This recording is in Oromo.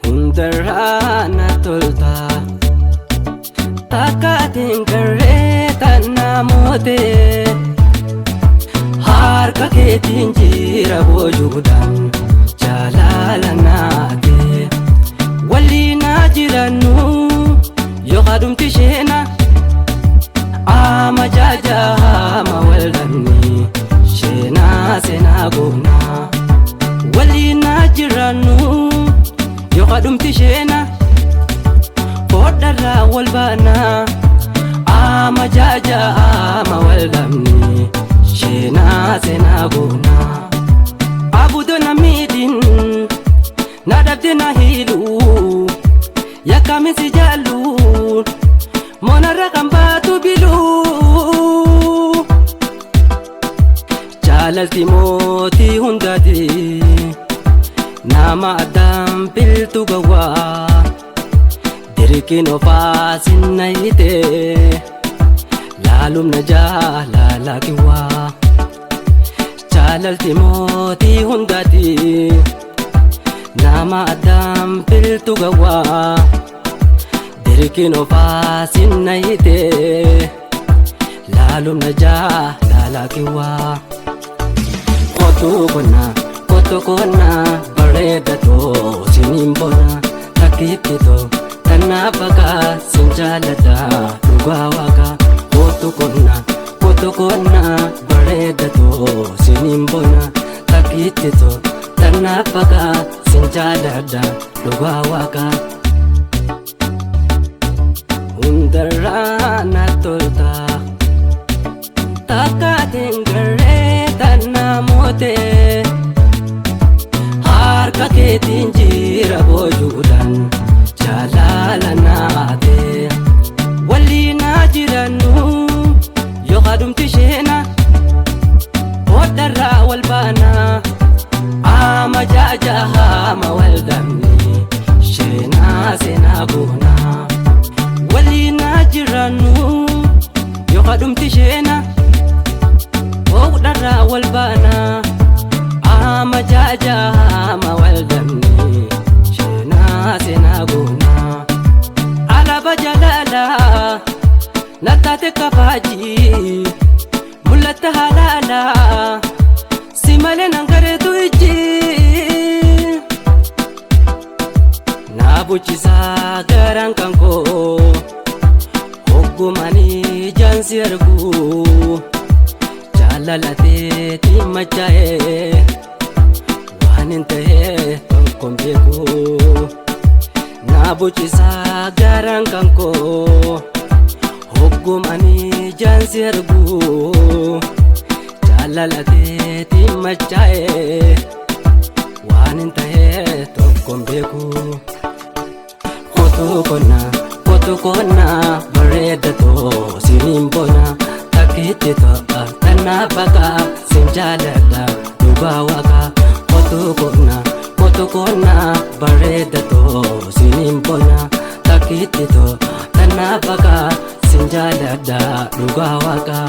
Hundarraa na tolta takkaatiin garee tannaa mootee harka keetiin jira boojuudhaan jaalala naate waliin haa jirannu yoo kadhumti isheena ama jaajaama waldhabni sheenaa seenaa goonaa waliin haa jirannu yoo kadhumti isheena hodharraa wal baanaa ama jaajaama waldhabni sheenaa seenaa goonaa abudo na miidhin na dhabde na hiilu yakkamin si jaallu monarra kan baatu biluu jaalalti mootii hundaati nama addaan biltu gawwaa dirqiin ofaa sinnayite laalumna jaalala kiwwaa jaalalti mootii hundaati nama addaan biltu gawwaa dirqiin ofaa sinnayite laalumna jaalala kiwwaa kottu konnaa bareeda too siniin bona takkiitti too tanaaf akka sin jaalladha dhugaa waaqa kottu konnaa bareeda too siniin bona takkiitti too tanaaf akka sin jaalladha dhugaa waaqa. Hundarraa na tolta takkaatiin garee tannaa mootee harka keetiin jira boojuudhaan jaalala naate waliin haa jirannu yoo kadhumti isheena hodharraa wal baanaa ama jaajaama waldhabni sheenaa seenaa goonaa waliin haa jirannu yoo kadhumti isheena hodharraa wal baanaa ama jaajaama waldhabni sheenaa seenaa goonaa alaaba jaalalaa nattaate kafaajii mul'atta halaalaa si malee nan gareetu ijji naa bulchisaa garaan kan koo hoggumanii jaansi arguu jaalalateetiin machaa'ee waan hin ta'ee tokkoon beeku naa bulchisaa garaan kan koo hoggumanii jaansi arguu jaalalateetiin machaa'ee waan hin ta'ee tokkoon beeku. Kottu konnaa bareeda too siniin bona takkiitti to'a tanaaf akka sin jaalladha dhugaa waaqa kottu konnaa bareeda too siniin bona takkiitti to'a tanaaf akka sin jaalladha dhugaa waaqa.